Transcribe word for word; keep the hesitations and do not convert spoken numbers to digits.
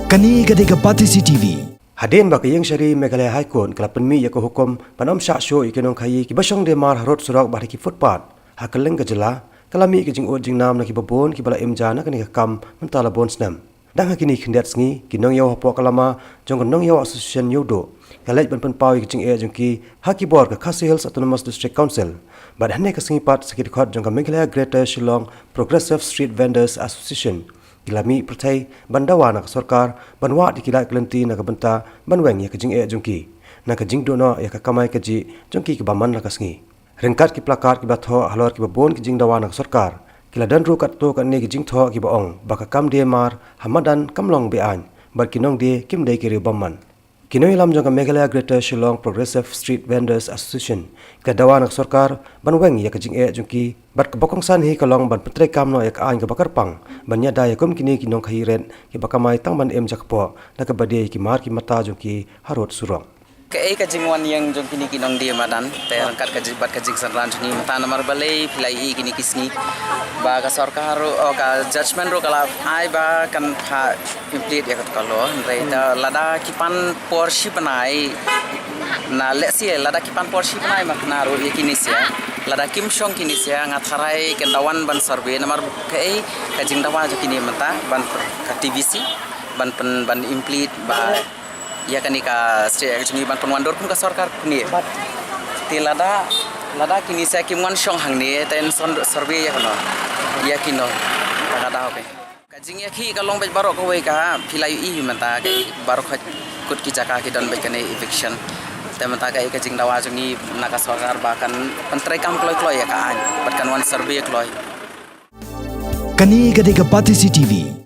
Kane ka dei ka Batesi T V. Hadien ba ka Iingshari Meghalaya High Court ka la pynmih ïa ka hukum ban ym shah shuh ïa ki nongkhaïi kiba shong diamar harud surok bad ha ki footpath ha kylleng ka jylla, ka la mih ka jingud jingnam na kiba bun kiba la im ja na kane ka kam mynta la bun snem. Dang ha kine ki khyndiat sngi, ki nongïaw hapoh ka lama jong ka Nongïaw Association Ïewduh ki la leit ban pynpaw ïa ka jingeh jong ki ha ki bor ka Khasi Hills Autonomous District Council. Bad hynne ka sngi pat sa ki dkhot jong ka Meghalaya Greater Shillong Progressive Street Vendors Association ki la mih pyrthei ban dawa na ka sorkar ban wad ïa ki lad ki lynti na ka bynta ban weng ïa ka jingeh jong ki, na ka jingduh noh ïa ka kamai kajih jong ki kaba man la ka sngi. Ryngkat ki placard kiba thoh halor kiba bun ki jingdawa na ka sorkar, ki la don ruh katto katne ki jingthoh kiba ong ba ka kam die mar ha madan kam long be-aiñ bad ki nongdie kim dei ki riew bymman. Ki nongïalam jong ka Meghalaya Greater Shillong Progressive Street Vendors Association ki la dawa na ka sorkar ban weng ïa ka jingeh jong ki, bad kaba kongsan hi ka long ban pyntreikam noh ïa ka aiñ kaba kyrpang ban ïada ïa kum kine ki nongkhaïi rit kiba kamai tang ban im jakpoh da kaba die ïa ki mar ki mata jong ki harud surok. Kaei ka jingwan ïeng jong kine ki nongdie madan, te ryngkat ka jing, bad ka jingsynran jong ngi mynta namar balei phi la ïohi kine ki sngi ba ka sorkar ruh, oh, ka judgment ruh ka la ai ba kan phah implement ïa kato ka law, hynrei te lada ki pan por shi bnai, na lehse lada ki pan por shi bnai ma kane ruh ïa kine sia, lada kim shong kine sia nga tharai kan da wan ban survey namar kaei ka jingdawa jong kine mynta ban ka T V C ban pyn, ban implement ba ïa kane ka State Act jong ngi ban pynwandur kum ka sorkar kumne. Te lada, lada kine sia kim wan shong hangne te yn son survey ïa kano, ïa kino. Ta ka daw ka, ka jingïakhih ka long beit baroh kawei ka phi la ïohi mynta ka baroh kut ki jaka ki don beit kane eviction. Te mynta kaei ka jingdawa jong ngi na ka sorkar ba kan pyntreikam kloi kloi ïa ka aiñ bad kan wan survey kloi. Kane ka dei ka Batesi T V.